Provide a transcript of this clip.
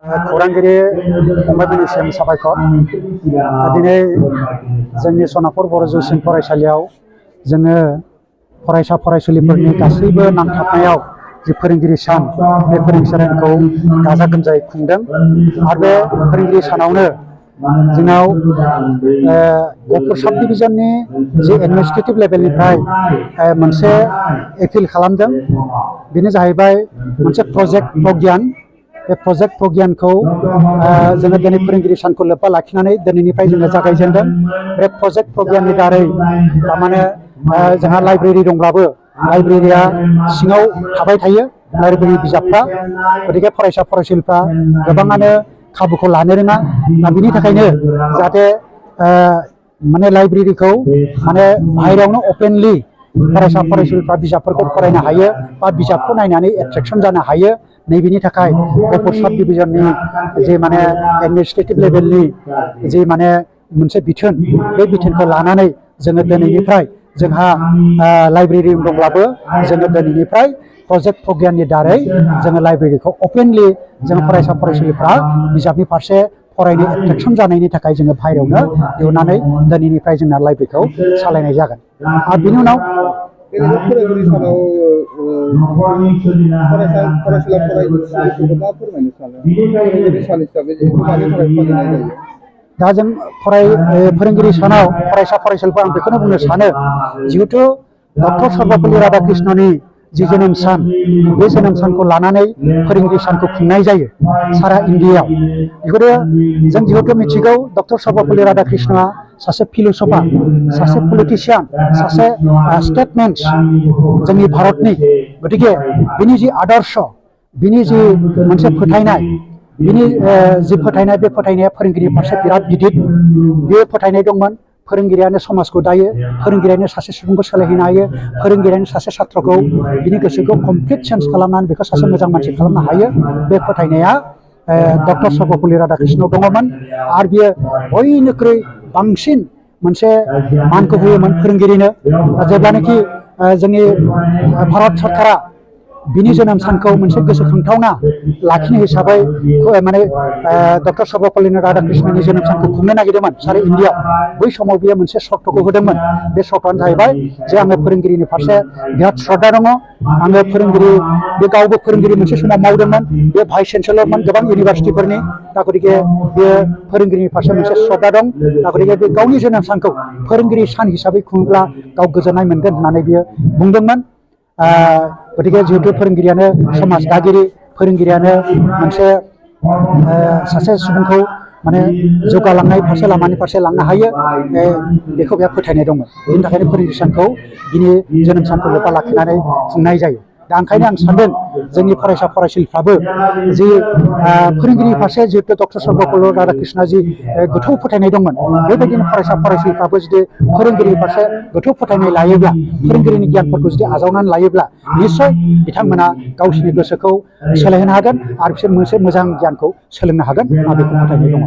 खौरांगिरि फंबायमोननिसिम साबायखर। दिनै जोंनि सनापुर बर' जौसिन फरायसालियाव जोङो फरायसा फरायसुलिफोरनि गासैबो नांथाबनायाव जि फोरोंगिरि सान बे फोरोंगिरि सानखौ गाजा गोमजायै खुंदों आरो बे फोरोंगिरि सानावनो जोंनाव गफुर साब डिभिजननि जि एडमिनिस्ट्रेटिभ लेभेलनिफ्राय मोनसे एपिल खालामदों। बेनो जाहैबाय मोनसे प्रजेक्ट प्रज्ञान। बे प्रजेक्ट प्रज्ञानखौ जोङो दिनै फोरोंगिरि सानखौ लोब्बा लाखिनानै दिनैनिफ्राय जोङो जागायजेनदों। बे प्रजेक्ट प्रज्ञाननि दारै थारमाने जोंहा लाइब्रेरि दंब्लाबो लाइब्रेरिया सिङाव थाबाय थायो लाइब्रेरि बिजाबफ्रा, गतिके फरायसा फरायसुलिफ्रा गोबाङानो खाबुखौ लानो रोङा। बिनि थाखायनो जाहाथे माने लाइब्रेरिखौ माने बाहेरायावनो अपेनलि फरायसा फरायसुलिफ्रा बिजाबफोरखौ फरायनो हायो बा बिजाबखौ नायनानै एट्रेक्सन जानो हायो। नैबेनि थाखाय गफुर साब डिभिजननि जि माने एडमिनिस्ट्रेटिभ लेभेलनि जि माने मोनसे बिथोन, बे बिथोनखौ लानानै जोङो दिनैनिफ्राय जोंहा लाइब्रेरि दंब्लाबो जोङो दिनैनिफ्राय प्रजेक्ट प्रज्ञाननि दारै जोङो लाइब्रेरिखौ अपेनलि जों फरायसा फरायसुलिफ्रा बिजाबनि फारसे फरायनो एट्रेक्सन जानायनि थाखाय जोङो बाहेरायावनो दिहुननानै दिनैनिफ्राय जोंना लाइब्रेरिखौ सालायनाय जागोन। आरो बिनि उनाव फोरोंगिरि सानाव फरायसुला फरायसुलिफोरखौ मा फोरमायनो सानो? फोरोंगिरि सान हिसाबै मानि थाखाय फालिनाय जायो? दा जों फोरोंगिरि सानाव फरायसा फरायसुलिफोर आं बेखौनो बुंनो सानो, जिहेतु डक्टर सर्वपल्ली राधाकृष्णननि जि जोनोम सान, बे जोनोम सानखौ लानानै फोरोंगिरि सानखौ खुंनाय जायो सारा इन्डियायाव। बेखौनो जों जिहेतु मिथिगौ डक्टर सर्वपल्ली राधाकृष्णआ सासे फिलसफार, सासे पलिटिशियान, सासे स्टेटमेन्स जोंनि भारतनि। गतिके बिनि जि आदर्श, बिनि जि मोनसे फोथायनाय, बिनि जि फोथायनाय, बे फोथायनाया फोरोंगिरिनि फारसे बिराद गिदिर। बे फोथायनाय दंमोन फोरोंगिरियानो समाजखौ दायो, फोरोंगिरियानो सासे सुबुंखौ सोलायहोनो हायो, फोरोंगिरियानो सासे छात्रखौ बिनि गोसोखौ कमप्लिट चेन्ज खालामनानै बेखौ सासे मोजां मानसि खालामनो हायो। बे फोथायनाया डक्टर सर्वपल्ली राधाकृष्णनाव दङमोन। आरो बियो बयनिख्रुइ बांसिन मोनसे मानखौ होयोमोन फोरोंगिरिनो। जेब्लानाखि जोंनि भारत सरकारा बिनि जोनोम सानखौ मोनसे गोसोखांथावना लाखिनो हिसाबै माने डक्टर सर्वपल्ली राधाकृष्णननि जोनोम सानखौ खुंनो नागिरदोंमोन सारा इन्डियायाव। बै समाव बियो मोनसे सर्तखौ होदोंमोन। बे सर्तआनो जाहैबाय जे आङो फोरोंगिरिनि फारसे बिराद श्रद्धा दङ। आङो फोरोंगिरि, बे गावबो फोरोंगिरि मोनसे समाव मावदोंमोन, बे भाइस चेन्सेलरमोन गोबां इउनिभारसिटिफोरनि। दा गतिके बेयो फोरोंगिरिनि फारसे मोनसे श्रद्धा दं। दा गतिके बे गावनि जोनोम सानखौ फोरोंगिरि सान हिसाबै खुङोब्ला गाव गोजोननाय मोनगोन होननानै बियो बुंदोंमोन। गतिके जिहेतु फोरोंगिरियानो समाज दागिरि, फोरोंगिरियानो मोनसे सासे सुबुंखौ माने जौगालांनाय फारसे लामानि फारसे लांनो हायो, बेखौ बेहा फोथायनाय दंमोन। बिनि थाखायनो फोरोंगिरि सानखौ बिनि जोनोम सानखौ लोब्बा लाखिनानै खुंनाय जायो। दा ओंखायनो आं सानदों जोंनि फरायसा फरायसुलिफ्राबो जि फोरोंगिरिनि फारसे जिहेतु डक्टर सर्वपल्ली राधाकृष्णआ जि गोथौ फोथायनाय दंमोन, बेबायदिनो फरायसा फरायसुलिफ्राबो जुदि फोरोंगिरिनि फारसे गोथौ फोथायनाय लायोब्ला, फोरोंगिरिनि गियानफोरखौ जुदि आजावनानै लायोब्ला निस्सय बिथांमोना गावसोरनि गोसोखौ सोलायहोनो हागोन आरो बिसोर मोनसे मोजां गियानखौ सोलोंनो हागोन। आं बेखौ फोथायनाय दङ।